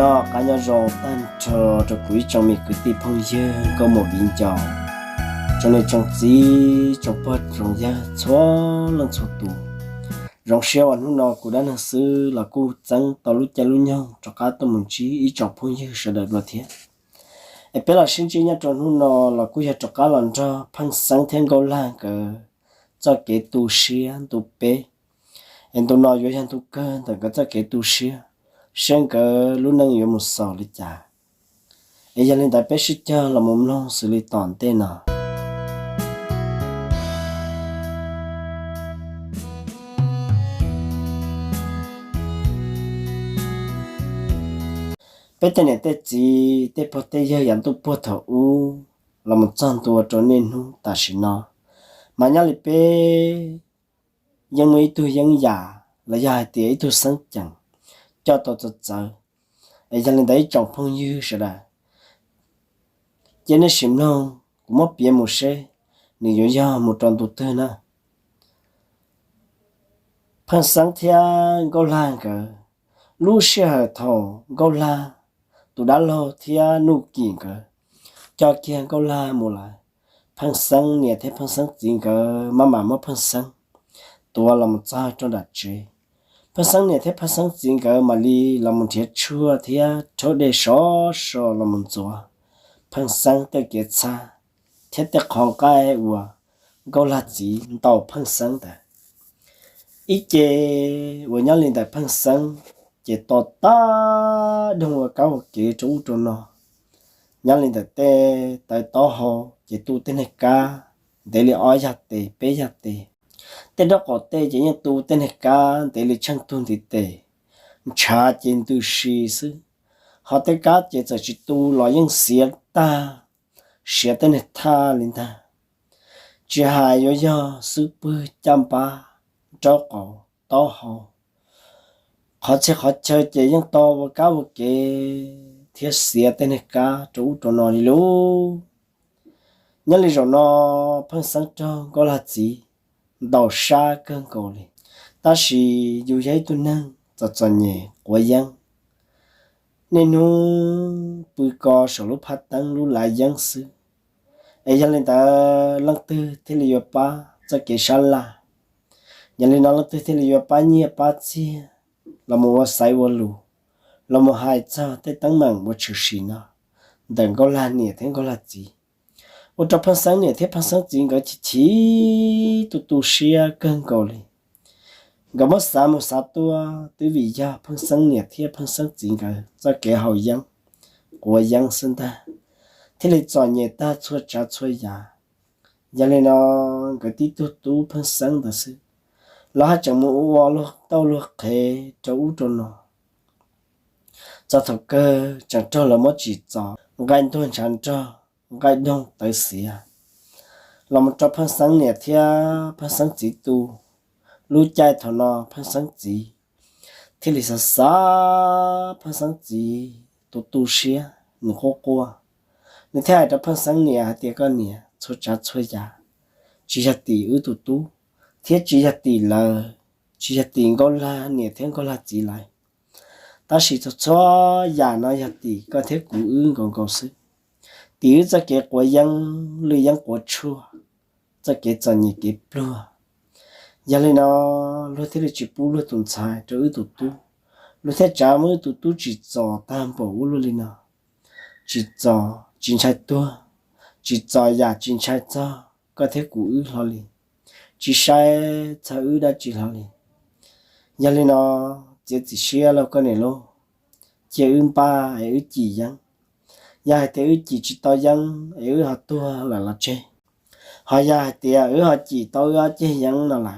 Nyob zoo tag nrho rau kuv ib tsoom me kwv tij phooj ywg nkauj muam viv ncaus, tsoom niam tsoom txiv tsoom pog tsoom yawg txhua leej txhua tus. Zoo siab uas hnub no kuv dab neeg xwb los kuj txeeb tau lub caij lub nyoog rov qab tuaj mus ntsib ib tsoom phooj ywg sawv daws dua thiab. Es peb los sib ntsib nyob rau hnub no los kuj yog rov qab los nrog Pheej Xeeb thiab Nkauj Lag nkawd txoj kev tu siab ntu peb. Es ntu no yuav yog ntu kawg ntawm nkawd txoj kev tu siab, seb nkawd lub neej yuav mus xaus li cas. Es yog li ntawd peb sib cog los mus mloog xws li tom ntej no. Peb tej niam tej txiv tej pog tej yawg yav ntuj puag thaum ub los mus txog ntua rau niaj hnub tam sim no, mas nyob li peb yeej muaj ib tug yeeb yam los yog hais tias ib tug xeeb ceem coj tau txawv txawv. Es yog li ntawd ib tsoom phooj ywg sawv daws, cia nej sim mloog kuv muab piav mus seb nws yuav yog mus rau ntu twg na. Pheej Xeeb thiab Nkauj Lag nkawd, lub sij hawm thaum Nkauj Lag tus dab laug thiab Nuj Kim nkawd coj kiag Nkauj Lag mus lawm, Pheej Xeeb niam thiab Pheej Xeeb txiv nkawd maj mam muab Pheej Xeeb tuav los mus txog rau nram tsev. Pheej Xeeb niam thiab Pheej Xeeb txiv nkawd mam li los mus nrhiav tshuaj thiab rhaub dej sov so los mus ntxuav Pheej Xeeb tej kev txhab thiab tej qhov nqaij uas Nkauj Lag txiv ntaus Pheej Xeeb ntawd. Ib ce uas nyob li ntawm Pheej Xeeb ces to tag doog ua kab ua kev rau ub rau no. Nyob li ntawm tej tawv taub hau ces tu tej niag kab ntev li ob yag tes peb yag tes. Tej nraub qaum tej ces yeej tu tej niag kab ntev li tsheej tug ntiv tes, ntshav ces ntws si xwb. Ho tej kab ces txawm tsis tu los yeej xiav tag, siav tej niag thaj li ntag. Tsis hais yuav yog xub pwg, caj npab, nraub qaum, taub hau, qhov txhia qhov chaw ces yeej to ua kab ua kev thiab xiav tej niag kab rau ub rau no li lauj. Nyob li zaum no Pheej Xeeb raug Nkauj Lag txiv ntaus sab kawg nkaus li, tab sis yus yog ib tug neeg txom txom nyem quav yeeb, niaj hnub pw ko saum lub phab teeb lub lav yeeb xwb. Es yog li ntawd leej twg thiaj li yuav pab txoj kev sab laj? Yog li no leej twg thiaj li yuav pab nyiaj pab txiag los mus ua xaiv ua lus, los mus hais txog tej teeb meem uas tshwm sim no ntawm Nkauj Lag niam thiab Nkauj Lag txiv, ua rau Pheej Xeeb niam thiab Pheej Xeeb txiv nkawd chim chim tu tu siab kawg nkaus li. Nkawd muab xav mus xav tuaj twb vim yog Pheej Xeeb niam thiab Pheej Xeeb txiv nkawd txoj kev haus yeeb, quav yeeb xwb ntag, thiaj li txom nyem tag txhua tsav txhua yam. Yog li no nkawd tib tug tub Pheej Xeeb ntawd xwb los haj tseem mus ua luag tauj luag qhev rau ub rau no. Txog thaum kawg tseem raug lawv muab tsim txom nqaij ntuag ntshav nrog, nqaij doog tawv xiav los mus rau Pheej Xeeb niam thiab Pheej Xeeb txiv tu. Lub caij thaum no Pheej Xeeb txiv thiaj li xav xav Pheej Xeeb txiv tus tu siab nws quaj quaj. Nws thiaj hais rau Pheej Xeeb niam hais tias, koj niam, txhua tsav txhua yam tsis yog tim wb tus tub thiab tsis yog tim lawv, tsis yog tim Nkauj Lag niam thiab Nkauj Lag txiv lawv, tab sis txhua txhua yam no yog tim koj thiab kuv wb nkaus nkaus xwb. Tim wb txoj kev quav yeeb lwj yeeb quav tshuaj, txoj kev txom nyem kev pluag. Yog li no luag thiaj li tsis pub luag tus ntxhais rau wb tus tub, luag thiaj tsav muab wb tus tub tsim txom tag npaum ub luaj li no. Tsim txom tsis ntshai tuag, tsis txom yam tsis ntshai txog koj thiab kuv wb hlo li, tsis saib txog wb dab tsi hlo li. Yog li no txiav txim siab lauj koj niam lauj, cia wb npaj es wb cim yeeb. Yog hais tias wb cim tsis tau yeeb es wb ho tuag lawm los tseg, ho yog hais tias wb ho cim tau wb ob ceg yeeb no lawm,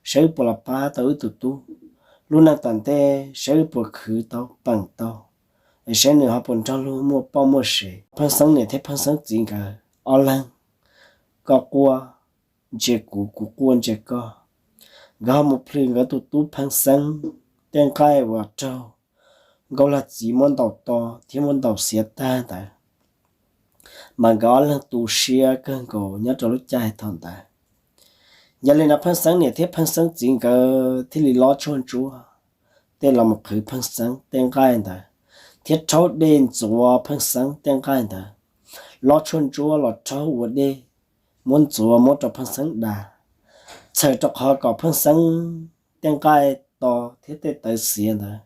saib wb puas los pab tau wb tus tub lub neej tom ntej, saib wb puas khwv tau peem tau, es saib nws ho puas nrog luag muaj poj muaj sev. Pheej Xeeb niam thiab Pheej Xeeb txiv nkawd ob leeg, koj quaj ntsia kuv, kuv quaj ntsia koj, nkawd ho mus plhws nkawd tus tub Pheej Xeeb tej nqaij uas raug Nkauj Lag txiv muab ntaus to thiab muab ntaus xiav tag ntawd, mas nkawd ob leeg tu siab kawg nkaus nyob rau lub caij thaum ntawd. Yog li no Pheej Xeeb niam thiab Pheej Xeeb txiv nkawd thiaj li lob tshuaj ntsuab tej los mus qhwv Pheej Xeeb tej nqaij ntawd, thiab rhaub dej ntxuav pheej xeeb tej nqaij ntawd, lob tshuaj ntsuab los rhaub ua dej, muab ntxuav muab rau pheej xeeb da, txhawm rau qhov kom pheej xeeb tej nqaij to thiab tej tawv xiav ntawd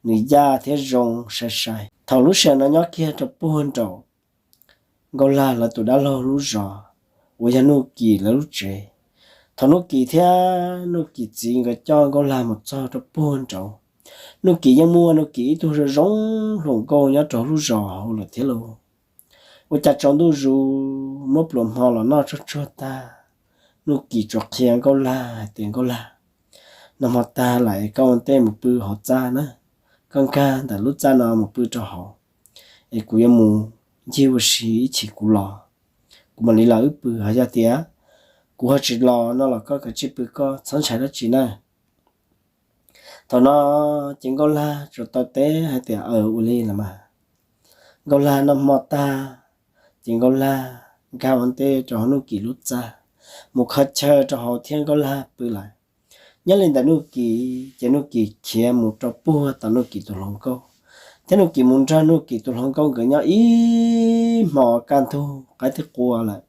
nws yaj thiab zoo sai sai. Thaum lub sij hawm no nyob kiag rau puag nraum Nkauj Lag lawv tus dab laug lub zos uas yog Nuj Kim lawv lub tsev. Thaum Nuj Kim thiab Nuj Kim txiv nkawd coj Nkauj Lag mus txog rau puag nraud, Nuj Kim yeej muaj Nuj Kim ib tug zoo zoo hluas nkauj nyob rau lub zos hauv lawm thiab lauj. Ua cas tsaus ntuj zus muab pluas hmo los noj tsuag tsuag tag, Nuj Kim tsuas qhia Nkauj Lag hais tias, Nkauj Lag, nag hmo tag lawm es koj ua ntej mus pw hauv txaj na, koj nkag ntawm lub txaj no mus pw rau hauv, es kuv yuav mus ncig ua si ib chim kuv los, kuv mam li los wb pw. Ho yog tias kuv ho tsis los no los koj kav tsij pw koj, txhob ntshai dab tsi na. Thaum no ces Nkauj Lag tsuas tau teb hais tias, Aws, ua li los mas. Nkauj Lag noj hmo tag, ces Nkauj Lag nkag ua ntej rau hauv Nuj Kim lub txaj, mus kho chaw rau hauv thiab Nkauj Lag pw lawm. Nyob li ntawm Nuj Kim ces Nuj Kim khiav mus rau puag tom Nuj Kim tus hluas nkauj, thiab Nuj Kim mus nrog Nuj Kim tus hluas nkauj nkawd nyob ib hmos kaj ntug qaib twb qua lawm.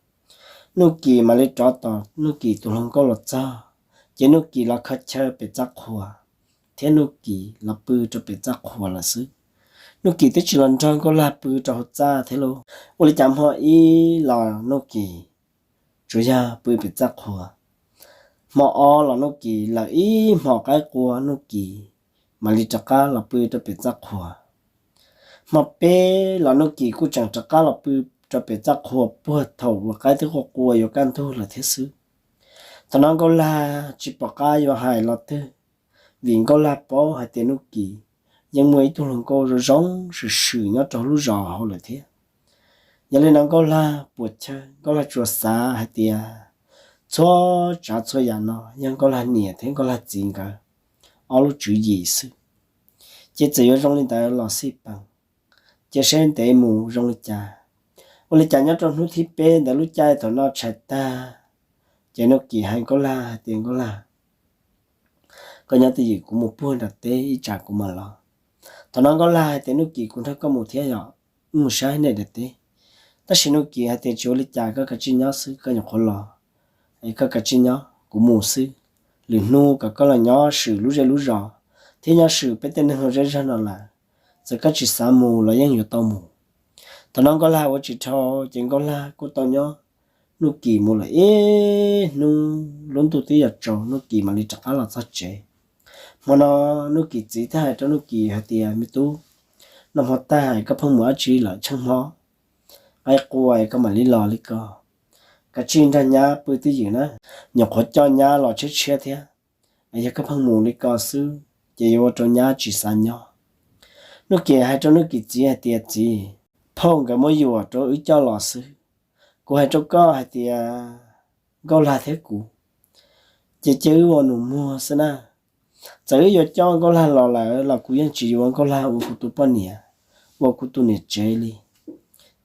Nuj Kim mam li rov tom Nuj Kim tus hluas nkauj los txog, ces Nuj Kim los kho chaw pem txaj qhua, thiab Nuj Kim los pw rau pem txaj qhua lawm xwb. Nuj Kim twb tsis los nrog Nkauj Lag pw rau hauv txaj thiab lauj. Ua li cas hmo ib los Nuj Kim tsuas yog pw pem txaj qhua, hmo ob los Nuj Kim lawm ib hmos qaib qua Nuj Kim mam li rov qab los pw rau pem txaj qhua. Hmo peb los Nuj Kim kuj tseem rov qab los pw rau pem txaj qhua puag thaum uas qaib twb qua qua yuav kaj ntug lawm thiab xwb. Thaum no Nkauj Lag tsis pom qab yuav hais lo twg, vim Nkauj Lag paub hais tias Nuj Kim yeej muaj ib tug hluas nkauj zoo zoo swm swm nyob rau lub zos hauv lawm thiab. Yog li no Nkauj Lag puas chawj, Nkauj Lag tsuas xav hais tias txhua tsav txhua yam no yog Nkauj Lag niam thiab Nkauj Lag txiv nkawd ob lub tswv yim xwb. Ces txawm yuav zoo li ntawd los xij peem, cia seb ntev mus zoo li cas. Ua li cas nyob rau hnub thib peb ntawd lub caij thaum noj tshais tag, ces Nuj Kim hais Nkauj Lag hais tias, Nkauj Lag, koj nyob twj ywm, kuv mus puag nram teb ib tsam kuv mam los. Thaum no Nkauj Lag hais tias, Nuj Kim, kuv nrog koj mus thiab yom, wb mus saib nej daim teb. Tab sis Nuj Kim hais tias, Tsis ua li cas, koj kav tsij nyob xwb, koj nyuam qhuav los es koj kav tsij nyob, kuv mus xwb. Lwm hnub kom koj los nyob swm lub zej lub zos thiab nyob swm peb tej neeg zej zog no lawm, txawm koj tsis xav mus los yeej yuav tau mus. Thaum no Nkauj Lag ua tsis dhau, ces Nkauj Lag kuj tau nyob Nuj Kim mus lawm ib hnub, lub ntuj twb yuav tsaus, Nuj Kim mam li rov qab los txog tsev. Hmo no Nuj Kim txiv thiaj hais rau Nuj Kim hais tias, Me tub, noj hmo tag koj pheej mus dab tsi lawm tsheej hmo? Qaib qua koj mam li los li ko. Kav tsij nrog nyab pw twj ywm na, nyuam qhuav coj nyab los tshiab tshiab thiab. Yog koj pheej mus li ko xwb ces yuav ua rau nyab tsis xav nyob. Nuj Kim hais rau Nuj Kim txiv hais tias, Txiv, phauj nkawd muab yuam rau wb coj los xwb. Kuv hais rau koj hais tias Nkauj Lag thiab kuv ces cia wb ua nus muag xwb na. Txawm wb yuav coj Nkauj Lag los lawm los kuv yeej tsis yuav Nkauj Lag ua kuv tus poj niam, ua kuv tus niam tsev li.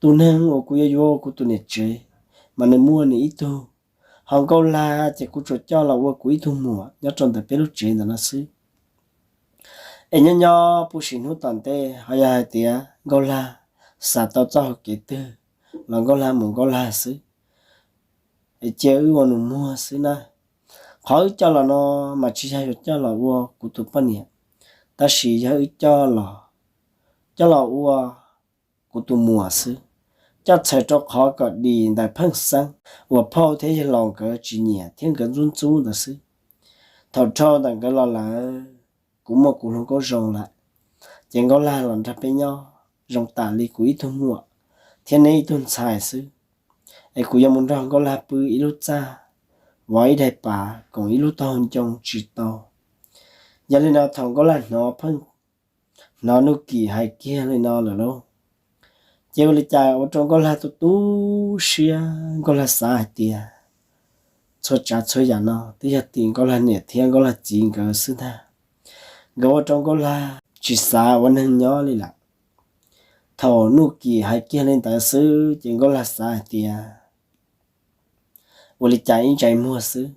Tus neeg uas kuv yuav yuav ua kuv tus niam tsev mas nws muaj nws ib tug, ho Nkauj Lag ces kuv tsuas coj los ua kuv ib tug muam nyob rau ntawm peb lub tsev ntawm no xwb. Es nyob nyob puv sim hnub tom ntej ho yog hais tias Nkauj Lag xav tau txoj hau kev twg los Nkauj Lag mus Nkauj Lag xwb, es cia wb ua nus muag xwb na. Qhov wb coj los no mas tsis yog yuav coj los ua kuv tus poj niam, tab sis yog wb coj los, coj los ua kuv tus muam xwb, coj txhawm rau qhov kom dim ntawm pheej xeeb uas phauj thiab yawg laus nkawd tsis nyiam thiab nkawd ntxub ntxub ntawd xwb. Thaum dhau ntawm nkawd los lawm, kuv muaj kuv hluas nkauj zoo lawm, ces Nkauj Lag los nrog peb nyob zoo tam li kuv ib tug muam thiab neb ib tug ntxhais xwb. Es kuv yuav mus nrog Nkauj Lag pw ib lub txaj, vov ib daim pav koom ib lub taub hau ncoo tsis tau? Yog li no thaum Nkauj Lag hnov pheej hnov Nuj Kim hais kiag li no lawm lauj, ces ua li cas ua rau Nkauj Lag tu tu siab. Nkauj Lag xav hais tias txhua tsav txhua yam no twb yog tim Nkauj Lag niam thiab Nkauj Lag txiv nkawd xwb ntag. Nkawd ua rau Nkauj Lag tsis xav ua neeg nyob li lawm. Thaum Nuj Kim hais kiag li ntawd xwb ces Nkauj Lag xav hais tias ua li cas ib ntsais muag xwb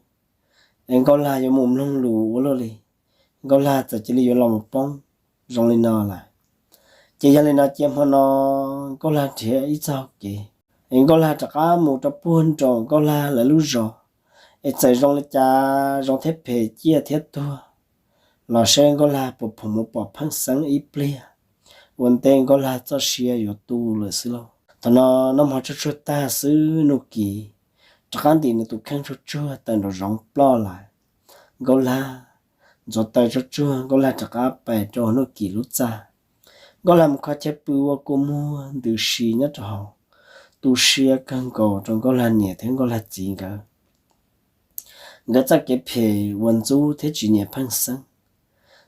es Nkauj Lag yuav mus mloog lus ua luaj li. Nkauj Lag txawm cia li yuav los mus poob zoo li no lawm. Ces yog li no ces hmo no Nkauj Lag nrhiav ib txoj kev, es Nkauj Lag rov qab mus rau puag nraum Nkauj Lag lawv lub zos, es txawm zoo li cas zoo thiab phem ciaj thiab tuag los seb Nkauj Lag puas pom mus pom Pheej Xeeb ib pliag, ua ntej Nkauj Lag txoj sia yuav tu lawm xwb lauj. Thaum no noj hmo tsuag tsuag tag xwb Nuj Kim rov qab ntim nws tus kheej tsuag tsuag tawm nraum zoov ploj lawm. Nkauj Lag ntxuav taw tsuag tsuag, Nkauj Lag rov qab pais rau Nuj Kim lub txaj. Nkauj Lag mus kho chaw pw ua kua muag ntws si nyob rau hauv, tu siab kawg nkaus rau Nkauj Lag niam thiab Nkauj Lag txiv nkawd. Nkawd txoj kev phem ua ntxub thiab tsis nyiam Pheej Xeeb.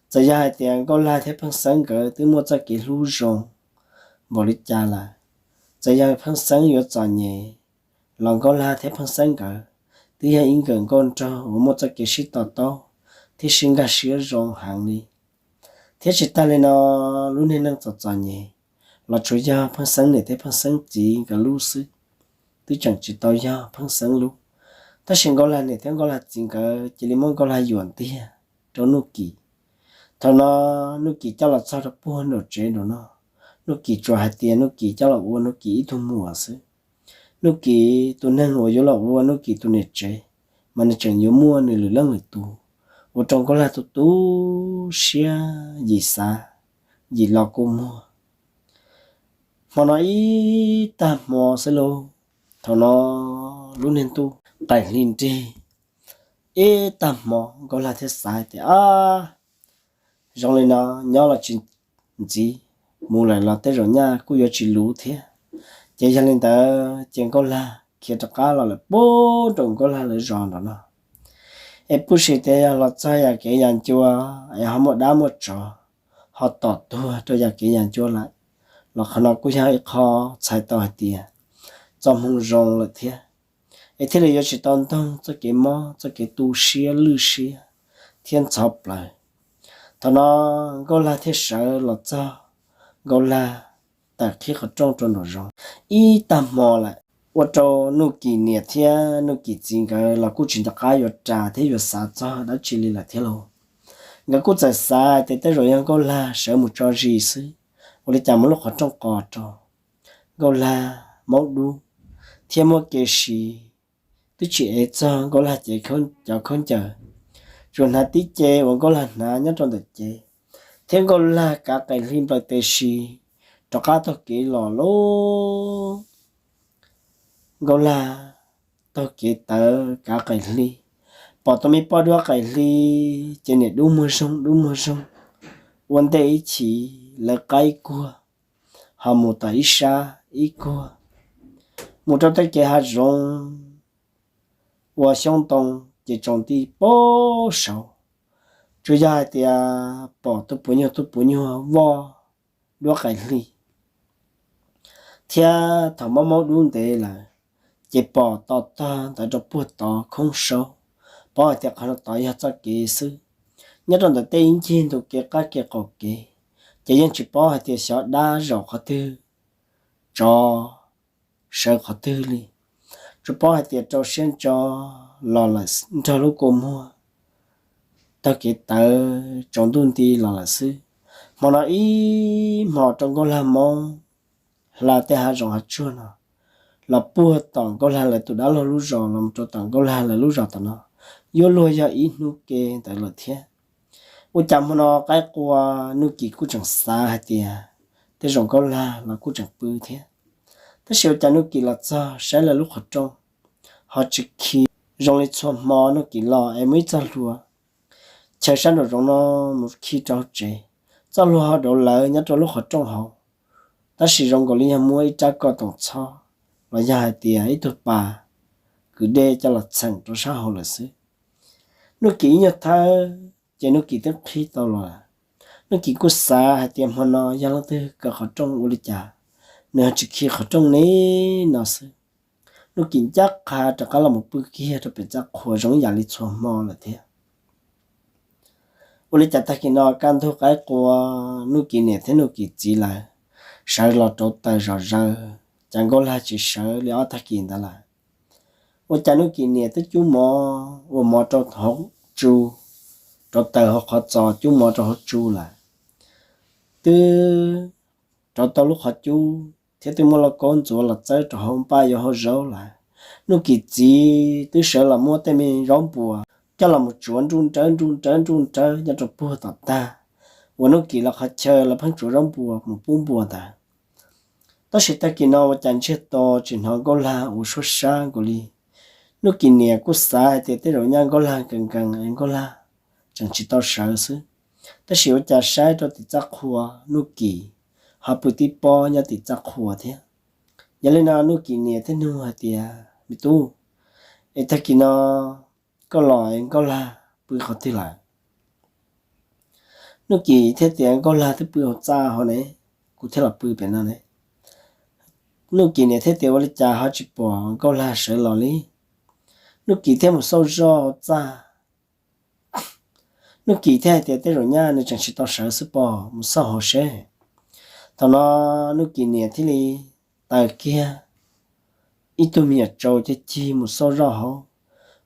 Txawm yog hais tias Nkauj Lag thiab Pheej Xeeb nkawd twb muaj txoj kev hlub zoo npaum li cas lawm, txawm yog Pheej Xeeb yuav txom nyem los Nkauj Lag thiab Pheej Xeeb nkawd twb yog ib nkawm nkauj nraug uas muaj txoj kev sib to taub thiab sib nkag siab zoo heev li. Thiab tsis tag li no, lub niag neej txom txom nyem los tsuas yog Pheej Xeeb niam thiab Pheej Xeeb txiv nkawd lub xwb, twb tseem tsis tau yog Pheej Xeeb lub. Tab sis Nkauj Lag niam thiab Nkauj Lag txiv nkawd cia li muab Nkauj Lag yuam ntiag rau Nuj Kim. Thaum no Nuj Kim coj los txog rau puag nraum tsev nraum no, Nuj Kim tsuas hais tias Nuj Kim coj los ua Nuj Kim ib tug muam xwb. Nuj Kim tus neeg uas yuav los ua Nuj Kim tus niam tsev, mas nws tseem yuav muaj nws lwm leej lwm tus, ua rau Nkauj Lag tu tu siab yim xav yim los kua muag. Hmo no ib tag hmo xwb lauj, thaum no lub niag ntuj qaim hli nrig ib tag hmo, Nkauj Lag thiaj xav hais tias, Ab, zoo li no nyob los tsis ntxiv, mus lawm los tej zaum nyaj kuj yuav tsis luv thiab. Ces yog li ntawd ces Nkauj Lag khiav rov qab los lawm puag nraum Nkauj Lag lawv zos nraum no. Es puj sim tias yog los txog yam kev yam ncua, es ho muaj dab muaj tsov ho tom tuag rau yam kev yam ncua lawm, los qhov no kuj yog ib qho txhais tau hais tias txoj hmoo zoo lawm thiab. Es thiaj li yuav tsis tau ntoog txoj kev mob, txoj kev tu siab lwj siab thiab ntxhov plaws. Thaum no Nkauj Lag thiaj sawv los txog, Nkauj Lag tawm qhib qhov rooj rau nraum zoov ib tag hmo lawm, ua rau Nuj Kim niam thiab Nuj Kim txiv nkawd los kuj tsis nco qab yuav ras thiab yuav xav txog dab tsi li lawm thiab lauj. Nkawd kuj txawm xav tias tej zaum yog Nkauj Lag sawv mus tso zis xwb, ua li cas muab lub qhov rooj qos rau. Nkauj Lag maub dub thiab muab kev siv twb tsis ev txog Nkauj Lag cev cov khaub ncaws, tsuas hnav tib ce uas Nkauj Lag hnav nyob rau ntawm cev, thiab Nkauj Lag kav qais hli nplaws tes si rov qab taug kev los lauj. Nkauj Lag taug kev tawv kav qais hli, pom tus me poj duab qais hli ces niam dub muag zoog dub muag zoog, ua ntej ib chim lawv qaib kuag, ho mus tom ib sab ib kuag, mus rau tej kev hav zoov ua xyoob ntoo ces tsaus nti pab saud. Tsuas yog hais tias pom tus puas nyuag tus puas nyuag voj duab qais hli, thiab thaum maub maub dub ntev lawm ces pom to tog ntawd rau puag tod khoob saub, paub hais tias qhov no tod yog txoj kev xwb. Nyob rau ntawm tej ib ncig ntug kev qab kev qaum kev, ces yeej tsis paub hais tias xyov dab zaum qhov twg, tsov sawv qhov twg li. Tsuas paub hais tias rau siab ntso los lawm nrog lub kua muag taug kev tawv tsaus ntuj nti los lawm xwb. Hmo no ib hmo rau Nkauj Lag maub hla tej hav zoov hav tsuag no, los puag tom Nkauj Lag lawv tus dab laug lub zos los rau tom Nkauj Lag lawv lub zos tom no, yuav luag yog ib hnub ke ntawd lawm thiab. Ua cas hmo no qaib qua, Nuj Kim kuj tseem xav hais tias tej zaum Nkauj Lag los kuj tseem pw thiab. Tab sis ua cas Nuj Kim los txog saib lawv lub qhov rooj ho tsis khi. Zoo li txhua hmo Nuj Kim los es muaj ib txoj hlua chaw sab nraum zoov no mus khi rau hauv tsev, txoj hlua ho rauv lawv nyob rau lub qhov rooj hauv, tab sis zoo nkaus li yog muab ib rab ko toom txhob los yog hais tias ib tug pas kwv dej coj los txheem rau sab hauv lawm xwb. Nuj Kim ib nyuag thawb ces Nuj Kim twb qhib tau los lawm. Nuj Kim kuj xav hais tias hmo no yog leej twg kaw qhov rooj ua li cas, nws ho tsis khi qhov rooj ne no xwb. Nuj Kim ncaj qha rov qab los mus pw kiag rau pem txaj qhua zoo ib yam li txhua hmo lawm thiab. Ua li cas tag kis no kaj ntug qaib qua, Nuj Kim niam thiab Nuj Kim txiv lawv sawv los rauv taws zom zaws, cas Nkauj Lag tsis sawv li ob tag kis ntawd lawm. Ua cas Nuj Kim niam twb cub mov ua mov rau hauv tsu, rauv taws hauv qhov txos cub mov rau hauv tsu lawm, twb rauv tau lub qhov cub thiab twb muab lauj kaub ntxuav los txawb rau hauv npaj yuav hau zaub lawm. Nuj Kim txiv twb sawv los muab tej me zaub npuas coj los mus tsuav nruj nrawv nruj nrawv nruj nrawv nyob rau puag tom tag uas Nuj Kim lawv qhov chaw lawv pheej tsuav zaub npuas mus pub npua ntawd. Tab sis tag kis no ua cas ntsiag to tsis hnov Nkauj Lag ua suab sab nkaus li. Nuj Kim niam kuj xav hais tias tej zaum nyaj Nkauj Lag nkees nkees es Nkauj Lag tseem tsis tau sawv xwb, tab sis ua cas saib rau tim txaj qhua Nuj Kim ho pw tib pob nyob tim txaj qhua thiab. Yog li no Nuj Kim niam thiaj nug hais tias, Me tub, es tag kis no koj los es Nkauj Lag pw qhov twg lawm? Nuj Kim thiaj tias, Nkauj Lag twb pw hauv txaj hauv ne, kuv thiaj los pw pem no ne. Nuj Kim niam thiaj tias, Ua li cas ho tsis pom Nkauj Lag sawv los li? Nuj Kim thiaj mus xauj zoj hauv txaj. Nuj Kim thiaj hais tias, Tej zaum nyaj nws tseem tsis tau sawv xwb pob, mus xauj hauv seb. Thaum no Nuj Kim niam thiaj li taws kiag ib tug me nyuam tsaus cig cig mus xauj zoj hauv,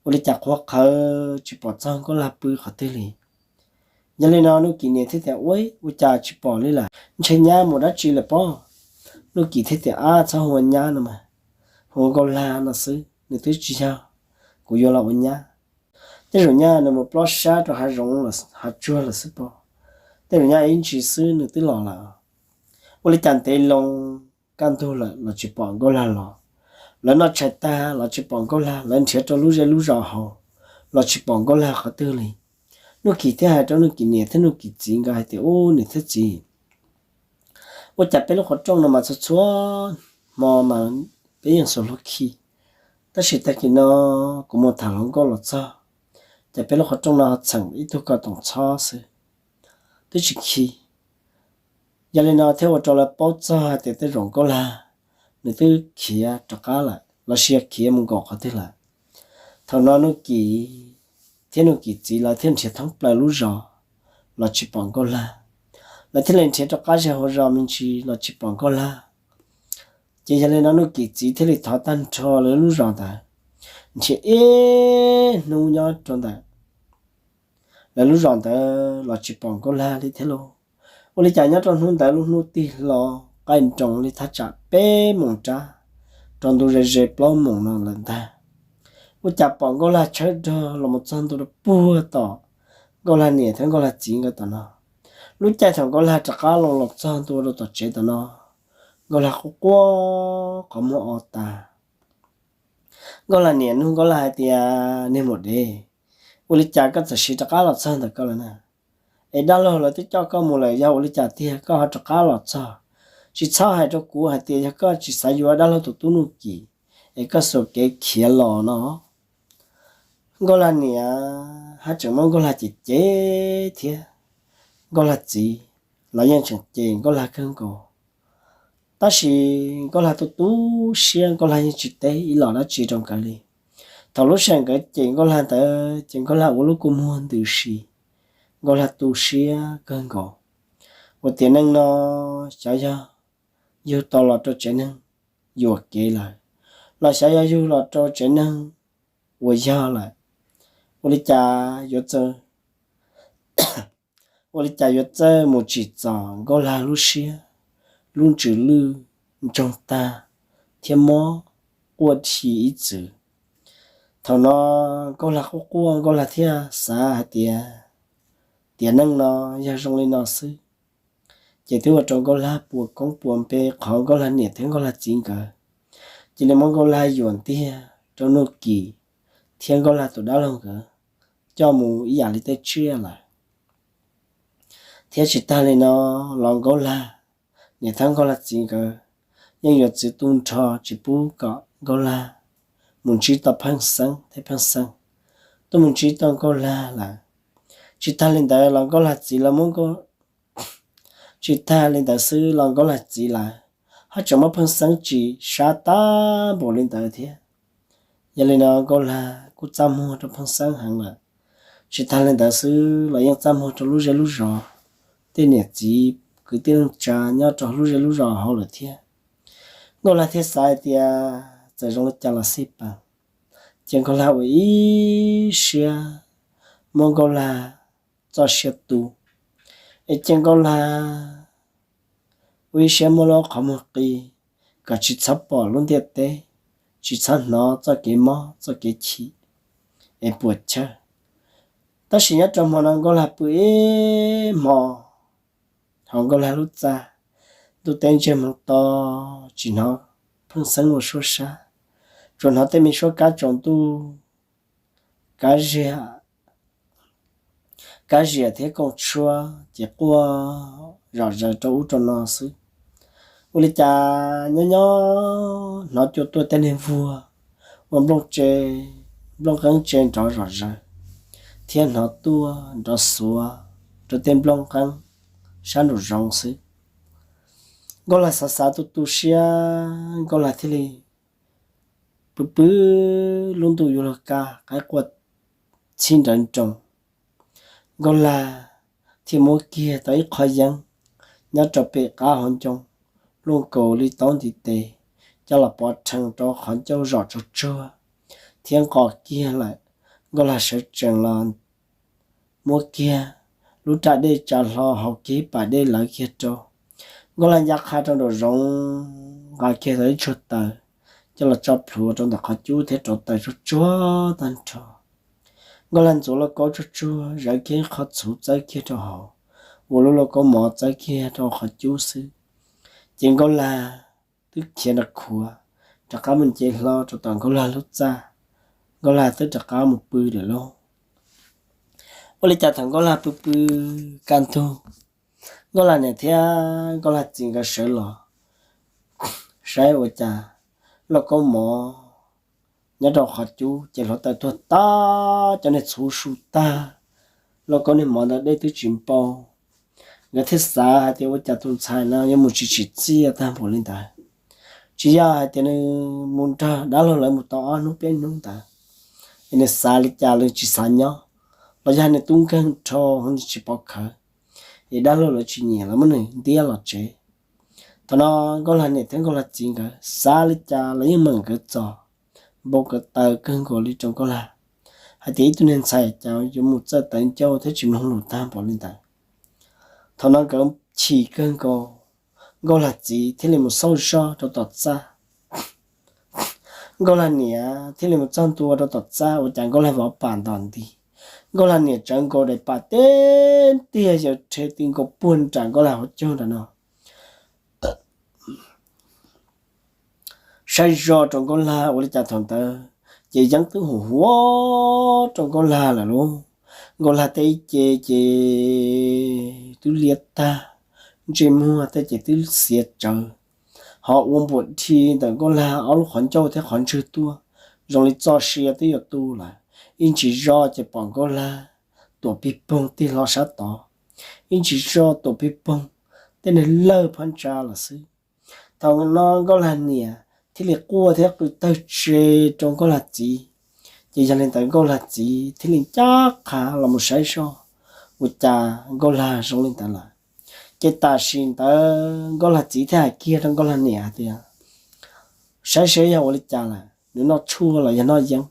ua li cas qhuav qhawv tsis pom txog Nkauj Lag pw qhov twg li. Yog li no Nuj Kim niam thiaj tias, Ua, ua cas tsis pom li lawm, ntshe nyab mus dab tsi lawm pob? Nuj Kim thiaj tias, Ab, txhob hu ua nyab no mas, hu ua Nkauj Lag no xwb, nws twb tsis yog kuv yuav los ua nyab. Tej zaum nyaj nws mus plob sab rau hav zoov hav tsuag lawm xwb pob. Tej zaum nyaj ib ntsis xwb nws twb los lawm. Ua li cas ntev loo kaj ntug lawm los tsis pom Nkauj Lag los? Lawv noj tshais tag los tsis pom Nkauj Lag, lawv nrhiav rau lub zej lub zos hauv los tsis pom Nkauj Lag qhov twg li. Nuj Kim thiaj hais rau Nuj Kim niam thiab Nuj Kim txiv nkawd hais tias, Ub, niam thiab txiv, ua cas peb lub qhov rooj no mas txhua txhua hmo mas peb yeej xuas hlua khi, tab sis tag kis no kuv mus tham hluas nkauj los txog, ces peb lub qhov rooj no txheem ib tug ko toom txhob xwb, twb tsis khi. Yog li no thiaj ua rau lawv paub txog hais tias tej zaum Nkauj Lag nws twb khiav rov qab lawm los sis yog khiav mus nkaum qhov twg lawm. Thaum no Nuj Kim thiab Nuj Kim txiv lawv thiaj nrhiav thoob plaws lub zos los tsis pom Nkauj Lag. Lawv thiaj li nrhiav rov qab ze hauv zos me ntsis los tsis pom Nkauj Lag. Ces yog li no Nuj Kim txiv thiaj li thov tag nrho lawv lub zos ntawd, nrhiav ib hnub nyob rau ntawm lawv lub zos ntawd los tsis pom Nkauj Lag li thiab lauj. Ua li cas nyob rau hnub ntawd lub hnub tig hlo qaij nroos li thaj tsam peb moos rab rau ntu ze ze plaub moos no lawm ntag, ua cas pom Nkauj Lag tshawb rog los mus txog ntua rau puag tom Nkauj Lag niam thiab Nkauj Lag txiv nkawd tom no. Lub caij thaum Nkauj Lag rov qab los los txog ntua rau tom tsev tom no, Nkauj Lag quaj quaj qhov muag o tas. Nkauj Lag niam nug Nkauj Lag hais tias, Niag maum dev, ua li cas koj txawm siv rov qab los txog ntawm ko lawm na? Es dab laug lawv twb coj koj mus lawm, yog ua li cas tiag koj ho rov qab los txog? Tsis txhob hais rau kuv hais tias yog koj tsis xav yuav dab laug tus tub Nuj Kim es koj xuas kev khiav los no. Nkauj Lag niam haj tseem muab Nkauj Lag cem cem thiab. Nkauj Lag txiv los yeej tseem cem Nkauj Lag kawg nkaus. Tab sis Nkauj Lag tu tu siab, Nkauj Lag yeej tsis teb ib los dab tsi rau nkawd li. Thaum lub sij hawm nkawd cem Nkauj Lag ntawd ces Nkauj Lag ua lub kua muag ntws si, Nkauj Lag tu siab kawg nkaus. Ua tiam neej no xyov yog yug tau los rau tsev neeg yuam kev lawm, los xyov yog yug los rau tsev neeg uas yog lawm, ua li cas yuav txawj ua li cas yuav txawj mus tsim txom Nkauj Lag lub siab, lub ntsws lwj ntsoog tag thiab mob quaj dhi ib txwm. Thaum no Nkauj Lag quaj quaj, Nkauj Lag thiaj xav hais tias tiam neej no yog zoo li no xwb, ces twb ua rau Nkauj Lag puas koob puas npe qhov Nkauj Lag niam thiab Nkauj Lag txiv nkawd cia li muab Nkauj Lag yuam ntiag rau Nuj Kim thiab Nkauj Lag tus dab laug nkawd coj mus ib yam li tej tsiaj lawm. Thiab tsis tag li no los Nkauj Lag niam thiab Nkauj Lag txiv nkawd yeej yuav txwv tu nrho tsis pub kom Nkauj Lag mus ntsib tau Pheej Xeeb thiab Pheej Xeeb tuaj mus ntsib tau Nkauj Lag lawm. Tsis tag li ntawd los Nkauj Lag txiv lawv muab Nkauj, tsis tag li ntawd xwb los Nkauj Lag txiv lawv haj tseem muab Pheej Xeeb tsim sab tag npaum li ntawd thiab. Yog li no Nkauj Lag kuj txaj muag rau Pheej Xeeb heev lawm. Tsis tag li ntawd xwb los yeej txaj muag rau lub zej lub zos, tej niam txiv kwv tij neej tsa nyob rau lub zej lub zos hauv lawm thiab. Nkauj Lag thiaj xav hais tias txawm zoo li cas los xij peem, ces Nkauj Lag ua ib siab muab Nkauj Lag txoj sia tu, es ces Nkauj Lag ua ib siab muab lub qhov muag qi, kom tsis txhob pom lub ntiaj teb, tsis txhob hnov txoj kev mob txoj kev chim es puas chawj. Tab sis nyob rau hmo no Nkauj Lag pw ib hmo hauv Nkauj Lag lub txaj, ntuj teb ntseg hmoov to, tsis hnov pheej xeeb ua suab sab, tsuas hnov tej me suab kab tsaus ntuj, kab ziam, kab ziam thiab kooj tshuab ces quaj zom zaws rau ub rau no xwb. Ua li cas nyob nyob hnov cua tuaj tej niag vuag ua nplooj tse, nplooj qeeb tse nrov zom zaws, thiab hnov tuaj nrov xuav rau tej nplooj qeeb sab nraum zoov xwb. Nkauj Lag xav xav tu tu siab, Nkauj Lag thiaj li pw pw, lub ntuj yuav luag kaj, qaib quaj txhib nrawv nroos. Nkauj Lag thiaj muab kiag tau ib qho yeeb nyob rau pem qab hauv ncoo, luaj nkaus li taub ntiv tes, coj los pov rhees rau qhov ncauj zom tsuag tsuag thiab nqos kiag lawm. Nkauj Lag sawv tsees los muab kiag lub raj dej tsa hlo, haus kiag ib pas dej lawv kiag rau. Nkauj Lag ncaj qha rau nraum zoov, nqa kiag tau ib tsuag taws coj los tso plhuav rau ntawm qhov cub thiab rauv taws tsuag tsuag tag nrho. Nkauj Lag ntxuav lauj kaub tsuag tsuag, zawv kiag ib qho txhuv txawb kiag rau hauv, ua lub lauj kaub mov txawb kiag rau qhov cub xwb. Ces Nkauj Lag twb khiav nrov khuav rov qab mus nce hlo rau tom Nkauj Lag lub txaj. Nkauj Lag twb rov qab mus pw lawm lauj. Ua li cas thaum Nkauj Lag pw pw kaj ntug, Nkauj Lag niam thiab Nkauj Lag txiv nkawd sawv los saib ua cas lauj kaub mov nyob rau qhov cub ces hluav taws tuag tag, cov niag txhuv su tag, lauj kaub niag mov ntawd dej twb tsis npau. Nkawd thiaj xav hais tias ua cas tus ntxhais no yuav mus tsis tsim txiaj tag npaum li ntawd. Tsis yog hais tias nws mus nrog dab laug lawv mus tau ob hnub peb hnub ntawd es nws xav li cas los tsis xav nyob, los yog nws tub nkeeg dhau nws tsis pov khawv, es dab laug lawv tsis nyiam lawv muab nws ntiab los tsev. Thaum no Nkauj Lag niam thiab Nkauj Lag txiv nkawd xav li cas los yeej meem nkawd txog, npau nkawd taws kawg nkaus li rau Nkauj Lag hais tias ib tug niag ntxhais cas yuav mus txawj tawv ncauj thiab tsis mloog lus tag npaum li ntawd. Thaum no nkawd chim kawg nkaus, Nkauj Lag txiv thiaj li mus xauj zog rau tom txaj. Nkauj Lag niam thiaj li mus txog ntua rau tom txaj ua cas Nkauj Lag vov pam ntom nti. Nkauj Lag niam tsawv nkaus daim pam teb tiag yawg rhe ti nkaus puag nram Nkauj Lag hauv caug nram no. Saib zoj rau Nkauj Lag ua li cas thaum ntawd ces yeeb twb hum huav rau Nkauj Lag lawm lauj. Nkauj Lag tej ib ce ces twb liab tag, ntsej muag tej ces twb xiav tsawv, ho ua npuam dhi ntawm Nkauj Lag ob lub qhov ncauj thiab qhov ntswg tuaj, zoo li txoj sia twb yuav tu lawm. Ib ntsis zoj ces pom Nkauj Lag tuam pig poog tig hlo sab tod, ib ntsis zoj tuam pig poog, tej neeg lawj phab ntsa lawm xwb. Thaum no Nkauj Lag niam thiaj li quaj thiab qw tawg tse rau Nkauj Lag txiv. Ces yog li ntawd Nkauj Lag txiv thiaj li ncaj qha los mus saib zoj ua cas Nkauj Lag zoo li ntawd lawm. Ces tam sim ntawd Nkauj Lag txiv thiaj hais kiag rau Nkauj Lag niam hais tias, saib seb yog ua li cas lawm, nws noj tshuaj los yog noj yeeb.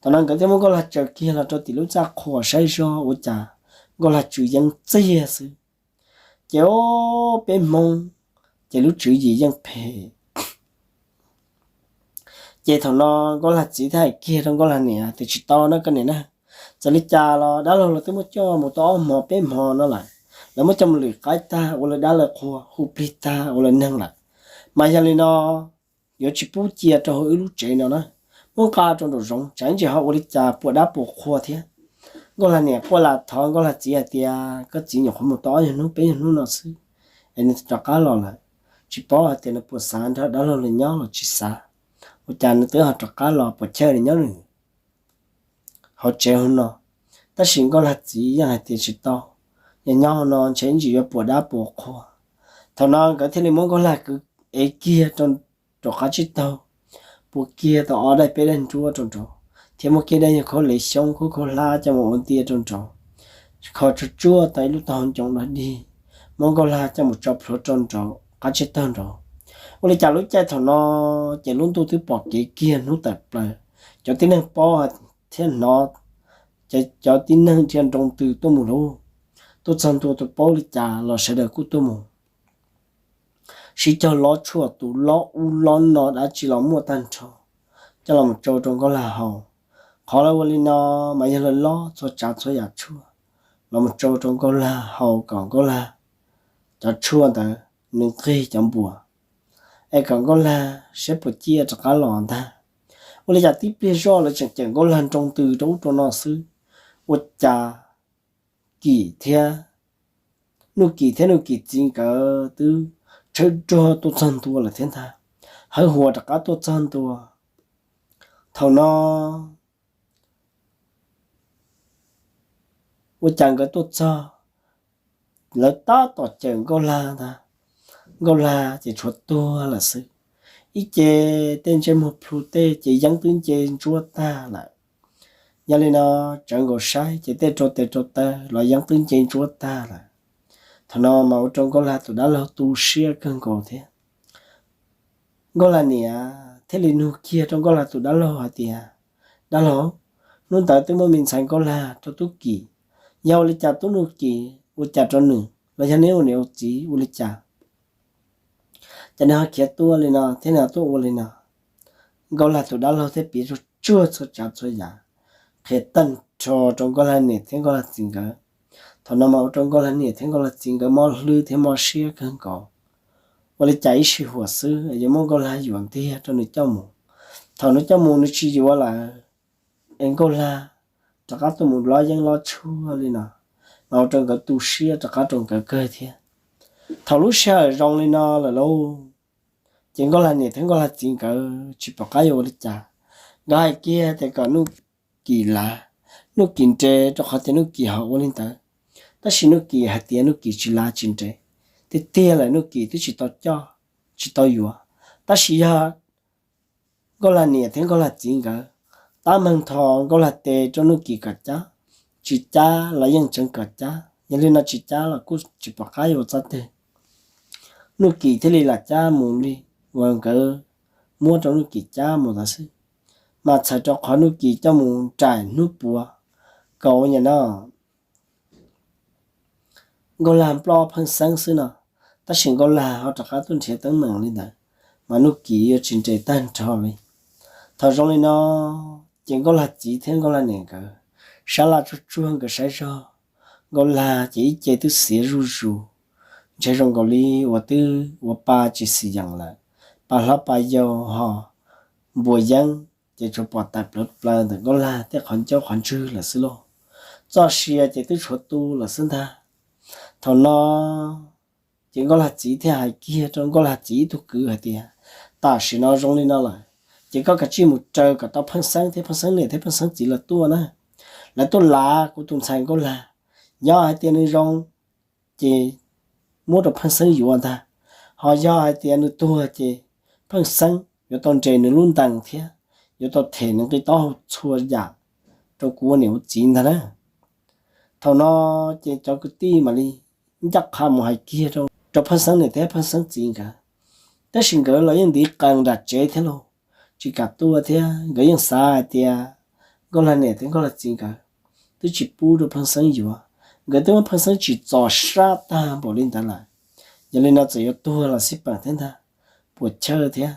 Thaum no nkawd thiaj muab Nkauj Lag tsaws kiag los rau tim lub txaj qhua saib zoj ua cas Nkauj Lag tswv yeeb txiag xwb. Ces o, peb Hmoob ces lub tswv yim yeej phem. Ces thaum no Nkauj Lag txiv thiaj hais kiag rau Nkauj Lag niam tias tsis tau na koj niam na, txawm li cas los dab laug lawv twb muab coj mus tau ob hmo peb hmo no lawm, lawv muab coj mus lwm qaib tag ua lawv dab lawv qhua, hu plig tag ua lawv neeg lawm. Mas yog li no yuav tsis pub cia rau hauv wb lub tsev no na, muab nqa rau nraum zoov tsam ib ntsis ho ua li cas puas dab puas qhua thiab. Nkauj Lag niam quaj lam thov Nkauj Lag txiv hais tias koj txiv nyuam qhuav mus tau ob nyuag hnub peb nyuag hnub no xwb es nws rov qab los lawm, tsis paub hais tias nws puas xav nrog dab laug lawv nyob los tsis xav. Ua cas nws twb ho rov qab los puas chawj nws nyob nws hauv tsev hauv no. Tab sis Nkauj Lag txiv yeej hais tias tsis tau, yog nyob hauv no ntshe ib ntsis yuav puas dab puas qhua. Thaum no nkawd thiaj li muab Nkauj Lag kwv ev kiag rau, rau qab tsib taug, puas kiag tau ob daim peb daim nruab rau nraud, thiab muab kiag daim nyuag khaub hlab xyoob khaub khaub hlab coj mus ua ntia rau nraud, kho tsuag tsuag tau ib lub taub hau ncoo dog dig, muab Nkauj Lag coj mus tso plhuav rau nraud qab tsib taug nraud. Ua li cas lub caij thaum no ces lub ntuj twb pom kev kiag hnub tawm plaws, cov tib neeg paub thiab hnov, cov tib neeg dhia nroo ntws tuaj mus lauj, tuaj txog ntua tus paub li cas los sawv daws kuj tuaj mus. sib cog lob tshuaj tus lob ub lob no dab tsi los muaj tag nrho coj los mus tsau rau Nkauj Lag haus. Qhov lawv ua li no mas yog lawv lob txhua tsav txhua yam tshuaj los mus tsau rau Nkauj Lag haus kom Nkauj Lag cov tshuaj ntawd nws nqig cov npuas, es kom Nkauj Lag siab puas ciaj rov qab los ntag. Ua li cas tib pliag zoj lawv tseem cawm Nkauj Lag nroo ntws rau ub rau no xwb, ua cas Kim thiab, Nuj Kim thiab Nuj Kim txiv nkawd twb tshawb rog tuaj txog ntua lawm thiab ntag. Hawv huas rov qab tuaj txog ntua. Thaum no ua cas nkawd tuaj txog, lawv tab tom cawm Nkauj Lag ntag. Nkauj Lag ces tshuav tuag lawm xwb. Ib ce tej ntsej muag plhu tej ces yeeb twb nce ntsuab tag lawm. Yog li no tsawv nkaus saib ces tej rau tes rau taw los yeeb twb nce ntsuab tag lawm. Thaum no mas ua rau Nkauj Lag tus dab laug tu siab kawg nkaus thiab. Nkauj Lag niam thiaj li nug kiag rau Nkauj Lag tus dab laug hais tias, Dab laug, hnub ntawd twb muaj me ntxhais Nkauj Lag rau Tub Kim, yog ua li cas tub Nuj Kim ua cas rau nws los yog neb ua niam ua txiv ua li cas, ces nws ho khiav tuaj li no thiab nws ho tuaj ua li no? Nkauj Lag tus dab laug thiaj piav tsuag tsuag txhua tsav txhua yam, qhia tag nrho rau Nkauj Lag niam thiab Nkauj Lag txiv nkawd. Thaum no mas ua rau Nkauj Lag niam thiab Nkauj Lag txiv nkawd mob hlwb thiab mob siab kawg nkaus. Ua li cas ib sij huam xwb yuav muab Nkauj Lag yuav ntiag rau nws coj mus. Thaum nws coj mus nws tsis yuav lawm, es Nkauj Lag rov qab tuaj mus lob yeeb lob tshuaj li no, mas ua rau nkawd tu siab rov qab rau nkawd kawg thiab. Thaum lub sij hawm zoo li no lawm lauj, ces Nkauj Lag niam thiab Nkauj Lag txiv nkawd tsis pom qab yuav ua li cas. Nkawd hais kiag tias kom Nuj Kim lav, Nuj Kim nres rau qhov tias Nuj Kim ho ua li ntawd. Tab sis Nuj Kim hais tias Nuj Kim tsis lav tsis nres, tiag tiag lawm Nuj Kim twb tsis tau coj, tsis tau yuav. Tab sis yog Nkauj Lag niam thiab Nkauj Lag txiv nkawd tab meeg tho Nkauj Lag tes rau Nuj Kim kom cab, tsis cab los yeej tseev kom cab, yog li no tsis cab los kuj tsis pom qab yuav ua txoj twg. Nuj Kim thiaj li lam cab mus li uas nkawd muab rau Nuj Kim cab mus ntawd xwb. Mas txhawm rau qhov Nuj Kim coj mus nraim hnub puav, kaus nyam no Nkauj Lag ploj pheej xeeb xwb no, tab sis Nkauj Lag ho rov qab tuaj nrhiav teeb meem li ntawd, mas Nuj Kim yuav tsis nres tag nrho li. Thaum zoo li no, ces Nkauj Lag txiv thiab Nkauj Lag niam nkawd sab laj tsuag tsuag nkawd saib zog, Nkauj Lag ces ib ce twb xiav zuj zus, ntshe zoo nkaus li uas twb ua pa tsis xis yees lawm, pa hlob pa yau ho npuas yeeb, ces tsuas pom tawm plawv plaws ntawm Nkauj Lag tej qhov ncauj qhov ntswg lawm xwb lauj. Txoj sia ces twb tshuav tu lawm xwb ntag. Thaum no ces Nkauj Lag txiv thiaj hais kiag rau Nkauj Lag txiv ib tug kwv hais tias, tam sim no zoo li no lawm, ces koj kav tsij mus raws kom tau Pheej Xeeb thiab Pheej Xeeb niam thiab Pheej Xeeb txiv lawv tuaj na. Lawv tuaj lav kuv tus ntxhais Nkauj Lag, yog hais tias nws zoo ces muab rau Pheej Xeeb yuav ntag, ho yog hais tias nws tuag ces Pheej Xeeb yuav tau nres nws lub ntees thiab yuav tau them nws nqi taub hau txhua yam rau kuv ua niam ua txiv ntag na. Thaum no ces cov kwv tij mam li ncaj qha mus hais kiag rau Pheej Xeeb niam thiab Pheej Xeeb txiv nkawd, tab sis nkawd los yeej ntiv qees nram tsev thiab lauj, tsis kam tuaj thiab. Nkawd yeej xav hais tias Nkauj Lag niam thiab Nkauj Lag txiv nkawd twb tsis pub rau Pheej Xeeb yuav, nkawd twb muab Pheej Xeeb tsim txom sab tag npaum li ntawd lawm. Yog li no txawm yuav tuag los xij peem thiab ntag, puas chawj thiab.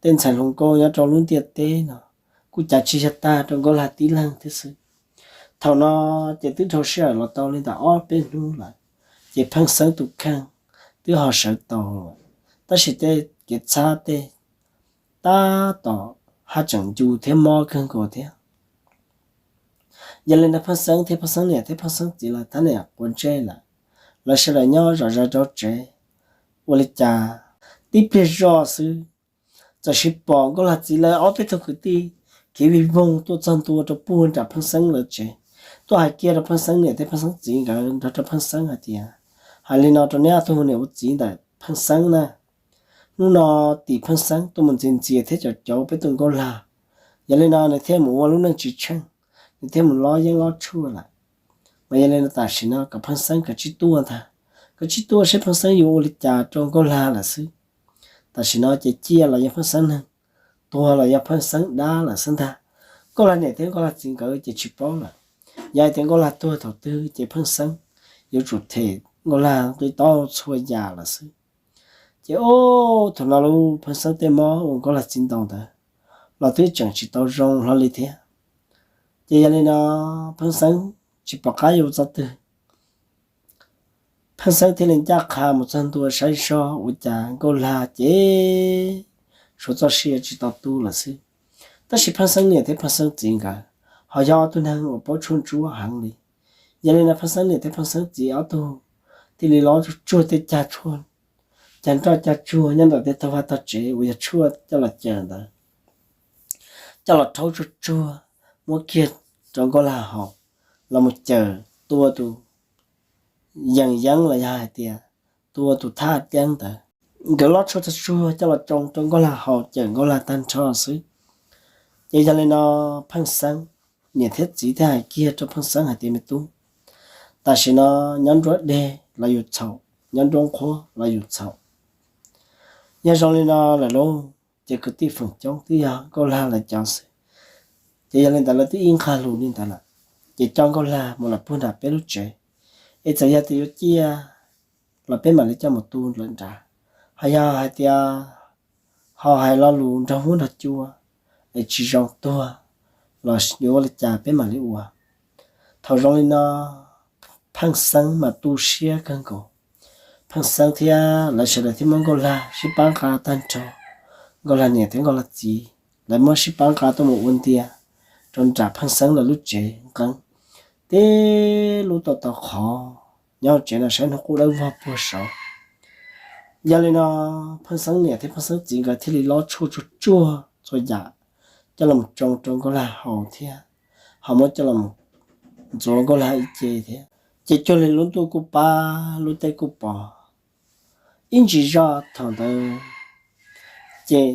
Tej ntxhais hluas nkauj nyob rau lub ntiaj teb no kuj cav tsis yog tag rau Nkauj Lag tib leeg thiab xwb. Thaum no ces twb dhau sij hawm los tau li ntawm ob peb hnub lawm, ces Pheej Xeeb tus kheej twb ho sawv tau lawm, tab sis tej kev txhab tej tab tom haj tseem ncu thiab mob kawg nkaus thiab. Yog li ntawd Pheej Xeeb thiab Pheej Xeeb niam thiab Pheej Xeeb txiv lawv thab niam quav ntsej lawm, lawv sawv daws nyob zom zaws rau tsev. Ua li cas tib pliag zoj xwb, txawm sis pom Nkauj Lag txiv lawv ob peb tug kwv tij khiav vij voog tuaj txog ntua rau puag nram Pheej Xeeb lawv tsev, tuaj hais kiag rau Pheej Xeeb niam thiab Pheej Xeeb txiv nkawd nrog rau Pheej Xeeb hais tias, hais li no rau neb ob tug niam ua txiv ntawm Pheej Xeeb na, hnub no tim Pheej Xeeb tuaj mus ntxias ntxias thiab caum caum peb tus Nkauj Lag, yog li no nws thiaj mus ua lub neej tsis tsheej, nws thiaj mus lob yeeb lob tshuaj lawm. Mas yog li no tam sim no kom Pheej Xeeb kav tsij tuaj ntag, kav tsij tuaj seb Pheej Xeeb yuav ua li cas rau Nkauj Lag lawm xwb. Tam sim no ces ciaj los yog Pheej Xeeb neeg, tuag los yog Pheej Xeeb dab lawm xwb ntag. Nkauj Lag niam thiab Nkauj Lag txiv nkawd ces tsis paub lawm. Yog hais tias Nkauj Lag tuag thaum twg ces Pheej Xeeb yuav tsum them Nkauj Lag nqi taub hau txhua yam lawm xwb. Ces ub, thaum no lub Pheej Xeeb tej mob uas Nkauj Lag txiv ntaus ntawd los twb tseem tsis tau zoo hlo li thiab. Ces yog li no Pheej Xeeb tsis pom qab yuav ua txoj twg, Pheej Xeeb thiaj li ncaj qha mus txog ntua saib zog ua cas Nkauj Lag ces suav txoj sia tsis tau tu lawm xwb. Tab sis Pheej Xeeb niam thiab Pheej Xeeb txiv nkawd ho yog ob tug neeg uas paub tshuaj ntsuab heev li. Yog li no Pheej Xeeb niam thiab Pheej Xeeb txiv ob tug thiaj li los tsuag tsuag tej cag tshuaj, cag nroj cag tsuag nyob ntawm tej tog vaj tog tsev uas yog tshuaj coj los cawm ntawd, coj los rhaub tsuag tsuag muab kiag rau Nkauj Lag haus, los mus cawm tua tus yees yeeb los yog hais tias tua tus thaj ceeb ntawd. Nkawd los tsuag tsuag tsuag coj los tsoo rau Nkauj Lag haus cawm Nkauj Lag tag nrho xwb. Ces yog li no Pheej Xeeb niam thiab txiv thiaj hais kiag rau Pheej Xeeb hais tias, me tub, tam sim no nyob nruab deg los yus txhaum, nyob nruab nqhuab los yus txhaum. Yog zoo li no lawm lauj, ces kwv tij feem coob twb yog Nkauj Lag lawv cov xwb. Ces yog li ntawd lawv twb ib nqag lus li ntawd lawm, ces coj Nkauj Lag mus lawm puag nram peb lub tsev, es txawm yog tias yuav ciaj los peb mam li coj mus tu lawm nrad. Ho yog hais tias ho hais lo lus nrog huab nrog cua es tsis zoo tuag los yuav ua li cas peb mam li ua. Thaum zoo li no Pheej Xeeb mas tu siab kawg nkaus. Pheej Xeeb thiab lawv sawv daws thiaj muab Nkauj Lag sib pab nqa tag nrho, Nkauj Lag niam thiab Nkauj Lag txiv lawv muab sib pab nqa tuaj mus ua ntia rau nram Pheej Xeeb lawv lub tsev nqeeb, teb lub tau tau qhov nyob hauv tsev no saib hnub qub dawb vog puag saud. Yog li no Pheej Xeeb niam thiab Pheej Xeeb txiv nkawd thiaj li lob tshuaj tsuag tsuag txhua yam coj los tsoo rau Nkauj Lag haus thiab ho muab coj los ntxuav Nkauj Lag ib ce thiab. Ces cuag li lub ntuj kuj pab lub teb kuj pom, ib ntsis zoj thaum ntawd ces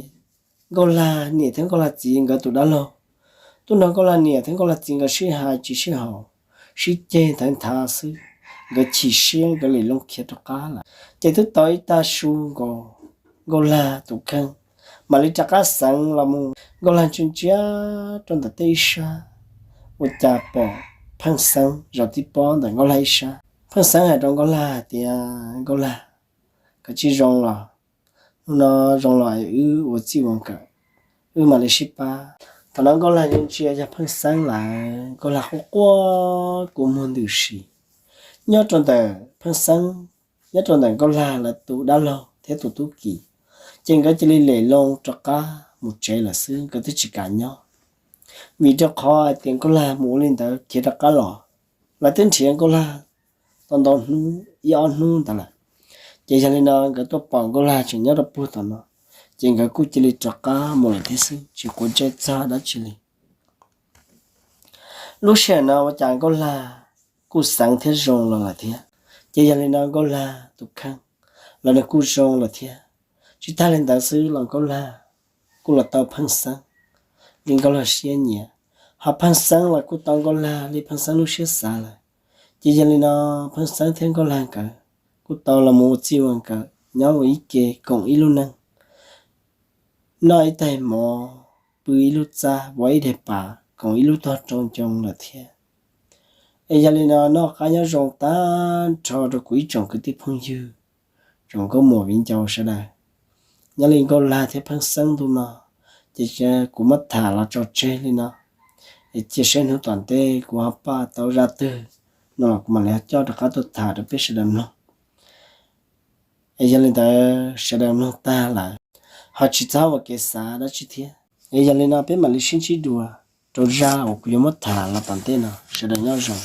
Nkauj Lag niam thiab Nkauj Lag txiv nkawd tus dab laug tuaj nrog Nkauj Lag niam thiab Nkauj Lag txiv nkawd sib hais tsis sib haum, sib ceg ntawv nthav xwb. Nkawd chim siab nkawd lim loo khiav rov qab lawm. Ces twb tau ib tag su nkaus, Nkauj Lag tus kheej mam li rov qab xeev los mus. Nkauj Lag ntsia ntsia rau ntawm tej ib sab, ua cas pom Pheej Xeeb zaum tib pob ntawm Nkauj Lag ib sab. Pheej Xeeb hais rau Nkauj Lag hais tias, Nkauj Lag, koj tsis zoo los? Hnub no zoo los es wb ua txij ua nkawm, wb mam li sib pab. Thaum no Nkauj Lag ntsia ntsia yog Pheej Xeeb lawm, Nkauj Lag quaj quaj kua muag ntws si. Nyob rau ntawm Pheej Xeeb, nyob rau ntawm Nkauj Lag lawv tus dab laug thiab tus tub ki, ces nkawd cia li lim loo rov qab mus tsev lawm xwb, nkawd twb tsis kam nyob. Vim rau qhov hais tias Nkauj Lag mus ua li ntawd khiav rov qab los, lawv twb nrhiav Nkauj Lag tau ntau hnub, ib ob hnub ntawd lawm. Ces yog li no nkawd tuaj pom Nkauj Lag tseem nyob rau puag tom no, ces nkawd kuj cia li rov qab mus lawm thiab xwb, tsis quav ntsej txog dab tsi li. Lub sij hawm no ua cas Nkauj Lag kuj xeev thiab zoo los lawm thiab. Ces yog li no Nkauj Lag tus kheej los nws kuj zoo lawm thiab. Tsis tag li ntawd xwb los Nkauj Lag kuj los tau Pheej Xeeb li Nkauj Lag siab nyiam, ho Pheej Xeeb los kuj tau Nkauj Lag li Pheej Xeeb lub siab xav lawm. Ces yog li no Pheej Xeeb thiab Nkauj Lag nkawd kuj tau los mus ua txij ua nkawm nyob ua ib ke koom ib lub neej, noj ib tais mov, pw ib lub txaj, vov ib daim pam, koom ib lub tog rau ncoo lawm thiab. Es yog li no noj qab nyob zoo tag nrho rau kuv ib tsoom kwv tij phooj ywg, tsoom nkauj muam viv ncaus sawv daws. Nyob li Nkauj Lag thiab Pheej Xeeb ntu no, ces kuv muab tham los tso tseg li no. Es cia saib hnub tom ntej kuv ho paj tau zaj twg no los kuv mam li ho coj rov qab tuaj tham rau peb sawv daws mloog. Es yog li ntawd sawv daws mloog tag lawm ho tsis txhob ua kev xav dab tsi thiab. Es yog li no peb mam li sib ntsib dua rau zaj uas kuv yuav muab tham los tom ntej no, sawv daws nyob zoo.